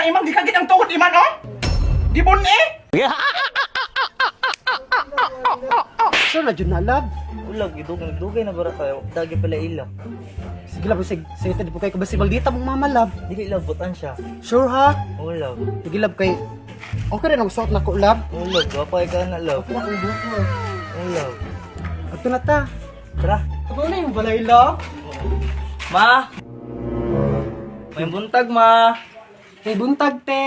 Ana imang gikagit ang tuhod iman oh. Gibon eh. Sure na jud na, love. Ulag, idugay, dugay na bara kayo. Dagi pala ila. Sige love, sige, sige di po kay kabasi maldita mong mama, love. Dili love, butan siya. Sure ha? Oo, love. Sige love kay okay rin ang suot na ko, love. Oo, love. Gwapa ka na, love. Ako akong buhok mo. Oo, love. Ato na ta. Tara. Ako na yung balay, love. Ma! May buntag, ma! Kay buntag, te.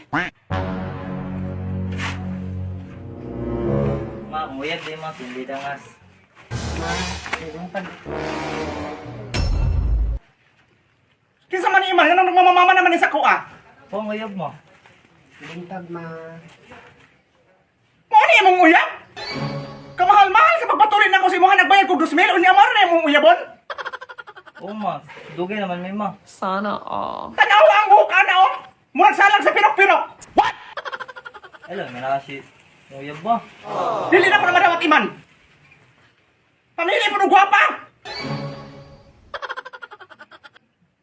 Ma, kumuyag di, ma. Sindi dangas. Kay buntag. Kinsa man ni iman nganong nagmamama naman ni sa kuha. Po, ang uyab mo. Buntag, ma. Mo ni imong uyab? Kamahal-mahal sa pagpatuloy nako sa imuha nagbayad kog 2,000 unya mo na imong uyabon. Oo, ma. Dugay naman may ma. Sana all. Tanawa ang buhok ana oh. Murag salang sa pinok-pinok. What? Alam, may nakasi. Uyab mo. Dili na ko na madawat iman. Pamili po og gwapa.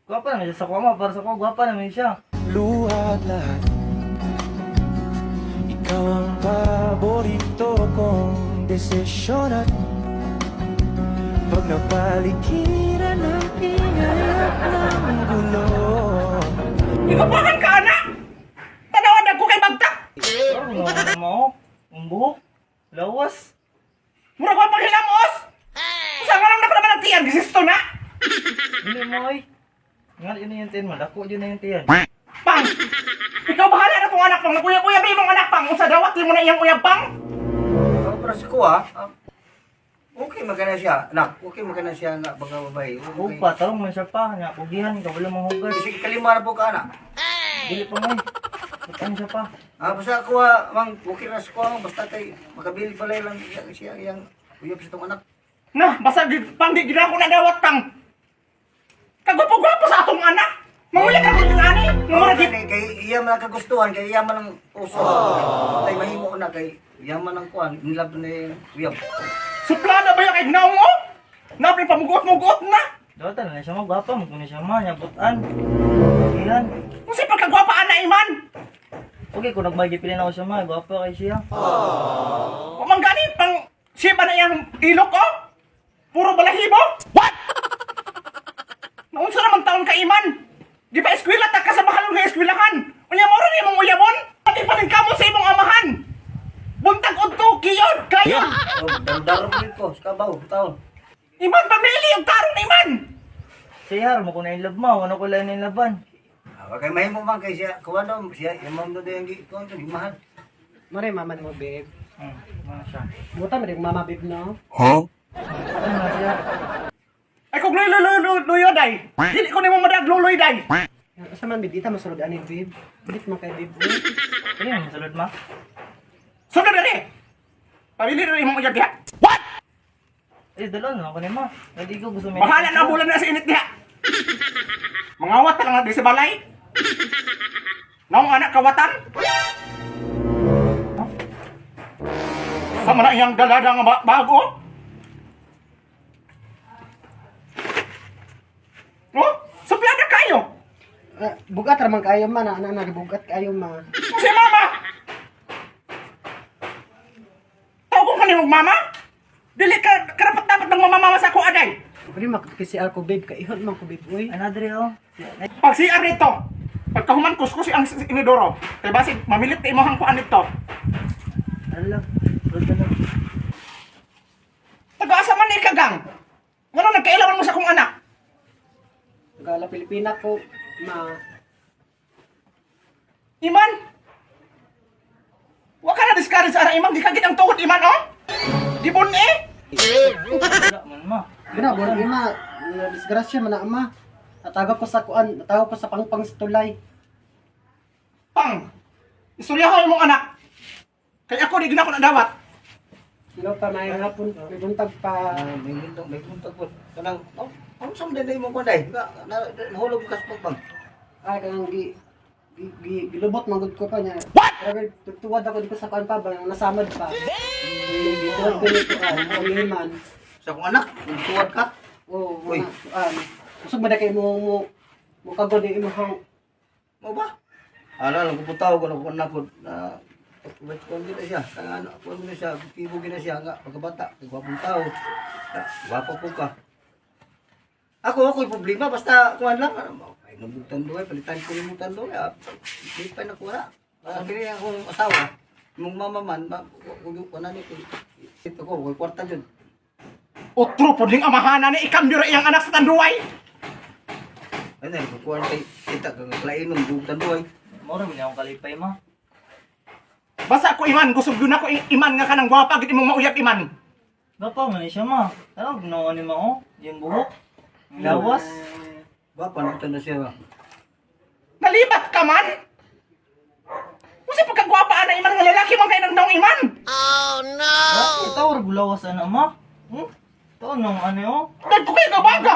Gwapa naman siya sa kuha, ma. Para sa kuha, gwapa naman siya. Luhat lahat. Ikaw ang paborito kong desisyon at pag napaligiran ng ingay at ng gulo. Igupahan ka ana. Tanawa dagko kay bagtak. Pero, mga ma, oh. Ang buhok. Lawas. Murag wa pang hilamos. Sa nga lang na ko naman ang tiyan gisisto na. Dili mo, ay. Nga, yun na yung tiyan mo. Dako, yun na yung tiyan. Pang. Ikaw bahala na kung anak pang. Naguyab-uyab imong anak pang. Unsa dawat mo na iyang uyab pang? Ako para sa kuha, okay magana siya. Anak, okay magana siya nga baga babae. Oo Okay. pa, tarong man siya pa. Nga, pugihan ka, wala mong hugas. Sige, kalima na po ka, anak. Dili pa mo. Butan siya pa. Ah, basta kuha, mang, okay na sa kuha, mang, basta kay makabili pala lang siya, siya iyang uyab sa tong anak. Na, basta pang di gina ko na dawat pang. Kagwapo-gwapo sa atong anak. Manguli ka kung ani. Murag Kay, kay iya man ang kagustuhan, kay iya man ang uso. Kay mahimo na kay iya man ang kuan, nilab na yung uyab. Suplada ba yung kay gnaong oh? Napin pamugot-mugot na. Dawatan na siya mo, gwapa mo na siya ma, nya butan. Pugihan. Kung si pagkagwapa ana iman. Okay, kung nagmagipilin ako siya ma, gwapa kay siya. Wa man gani pang siya ba na iyang ilok oh? Puro balahibo? What? Naunsa naman taon ka iman? Di ba eskwela ta ka sa mahalong nga eskwelahan? Unya mo rin imong uyabon? Pati pa rin kamo sa imong amahan. Buntag udto, kiyon, kayon. Oh, daro-daro mo ko, sa kabaw, taon. Iman pamili og tarong iman. Siya, mo ko na in love ma, ano ko lang in laban. Ah, kay mahimo man kay siya, kuha daw siya, iya man daw yung kuan to, mahal. Mare, mama mo, babe. Mana siya. Buta, mare, mama, babe, no? Ano na siya? Ay kung luy luy luy luy day. Dili ko nimo madag luloy day. Asa man, babe, ita masulod ani, babe. Bilit man kay babe, uy. Kaya mo sulod ma. Sunod dali. Pamili rin imong uyab diha. What? Eh, dalaw na ako ni ma. Dali ko gusto may. Bahala na bulan na sa init diha. Mangawat ta lang na di sa balay. Naong anak kawatan. Sa man na iyang dalada nga bago. Oh, suplada kayo. Ah, bugat ra man kayo ma, na na bugat kayo ma. Si mama. Tawag ko nimong mama. Dili ka karapat dapat ng mamamama sa ako aday. Pwede makakisiar ko, babe, kaihon man ko, babe, uy. Ano diri oh. Pag CR nito, pagkahuman kuskus ang inidoro. Kay basig mamilit na imong kuan nito. Ala, sulod na lang. Taga-asa man ni kagang. Ngano nagkailawan mo sa akong anak? Gala Pilipina ko, ma. Iman. Wa ka na discourage ara iman gikagit ang tuhod iman oh. Gibon eh. Wala man ma. Gina, buwan ima, na disgrasya man na ama. Natagap ko sa kuan, natagap ko sa pangpang sa tulay. Pang. Istorya ko imong anak. Kay ako di gina ko na dawat. Hello pa, may hapon, may buntag pa. Ah, may gintong, may buntag po. Kanang, oh, ang sumday mo kuan day. Nahulog ka sa pagbang. Ay, kanang gi, gi, gi, gilubot manggod ko pa niya. What? Grabe, tuwad ako dito sa kuan pa, ba, nasamad pa. Damn! Tuwad ko nito, ah, pamihiman. Sa akong anak, tuwad ka. Oo, Uy. mga kuan. Usog ba na kayo mo, mo, mo kagod yung imuhang Mo ba? Ano lang ko putaw ko na ko na kuan gid siya. Kang ano kuan gid siya, kibo gid siya nga pagkabata, gwapong tao. Gwapo po ka. Ako ako'y problema basta kuan lang ano, ay nabugtan duay palitan ko nimong tanduay. Ah, di pa na kuha. Ah, kini akong asawa, imong mama man, ma, kung kuan ni ito ko, ko'y kwarta jud. Otro po ding amahana ni ikambyo ra iyang anak sa Tanduay. Ay na, kuan kay kita kang klainom bugtan duay. Mora man akong kalipay ma. Basta ako iman, gusog yun ako iman nga kanang gwapa gid imong mauyab iman. Gapa man ni siya ma. Tanaw ginawa ni ma oh. Yung buhok. Ang lawas. Gwapa na na siya. Ba? Nalibat ka man? Unsa pagkagwapa ana iman nga lalaki man kay nang daong iman? Bakit tawar gulawas ana ma? Hmm? Taon nang ano oh. Dagko kay gabaga.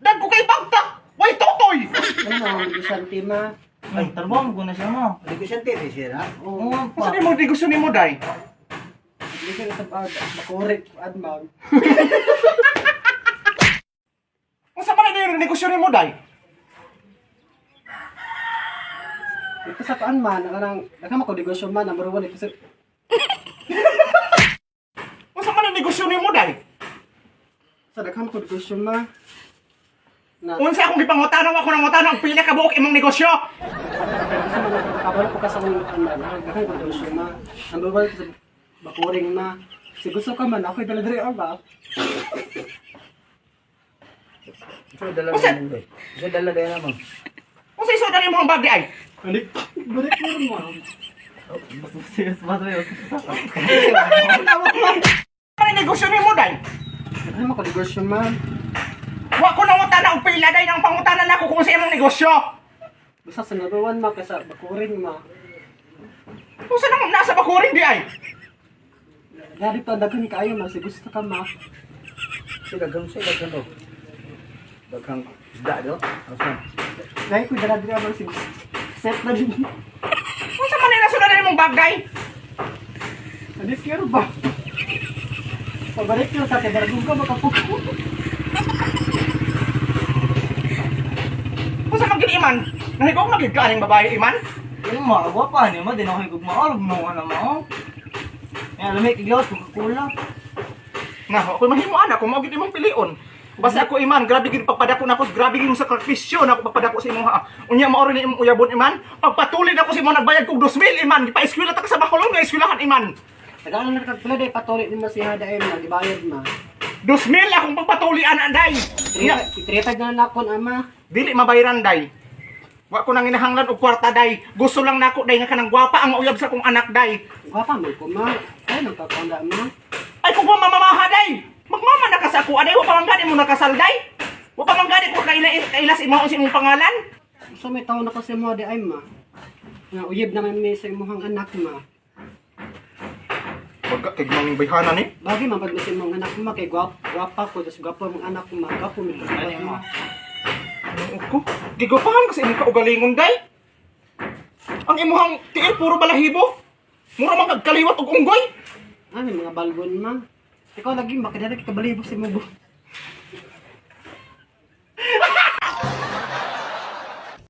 Dagko kay bagta. Way totoy. Ano ang negosyante ma? Ay, trabaho mo na siya ma. Negosyante ni siya na. Oo nga pa. Unsa nimo negosyo nimo day? Hindi ka sa bag, makurik, ad ma'am. Unsa man ang negosyo nimo day? Ito sa kuan man, kanang daghan ko negosyo man, number 1 ito sa Unsa man ang negosyo nimo day? sa daghan ko negosyo ma. Na Unsa akong gipangutana ako nang utana ang pila ka buok imong negosyo? kasi man kabalo ko ka sa akong kuan man, daghan ko negosyo ma. Number 1 ito sa bakuring ma. Si gusto ka man, ako'y dala diri or ba? Isa dala Usa- na mo. Isa dala dala naman. Unsa isudan nimo ang bag di ay? Balik, balik mo mo. Serious ba tayo? Ano ang negosyo nimo day? Daghan ko negosyo ma. Wa ko nang utana og pila day nang pangutana nako kung unsa imong negosyo. Basta sa number 1 ma kaysa bakuring ma. Unsa nang nasa bakuring di ay? Dari pa daghan kaayo ma, si gusto ka ma. Isa daghang sa daghang do. Daghang isda do. Asa? Dahil ko dala diri man si gusto. Set na din. Unsa man ang nasudan imong bag day? Ano pero ba? Pabalik yun sa akin, baragong ka makapuko. Unsa man gid iman? Nahigog magid ka aning babae iman? Yung ma, gwapa ni ma, di na ako higugma. Arog no ana ma oh. Yan, lamig iglawas Coca-Cola. Na, ako mahimo ana kung mao gid imong pilion. Basta ako iman, grabe gid pagpadako nako, grabe gid mo sakripisyo nako pagpadako sa imong ha. Unya mao rin imong uyabon iman. Pagpatuloy nako sa imong nagbayad kog 2,000 iman, gipa-eskwela ta ka sa Bacolod nga eskwelahan iman. Tagaan na kag pila day patuloy ni mo siya dahil ma, gibayad ma. 2,000 akong pagpatuli ana day. Unya, Itrepad na lang akon ama. dili mabayran day. Wa ko nang inahanglan og kwarta day. Gusto lang nako day nga kanang gwapa ang mauyab sa akong anak day. Gwapa man ko ma. Ay nang kakanda ma. Ay kung mamamaha day. Magmama na ka sa ako aday, wa pa man gani mo nakasal day. Wa pa man gani ko kaila kailas imo sa imong pangalan. So may taon na kasi mo di ay ma. Nga uyib naman mi sa imong anak ma. Wag kay mang bayhana ni. Bagay man pag sa imong anak ma kay gwap gwapa ko tas gwapo mong anak ma. Gwapo mi ko sa ma. Ano ko? Gigupahan kasi imong kaugalingon day. Ang imuhang tiil puro balahibo. Mura man kag kaliwat og unggoy. Ano mga balbon ma. Ikaw lagi makadala kay kabalibog sa imong buhok.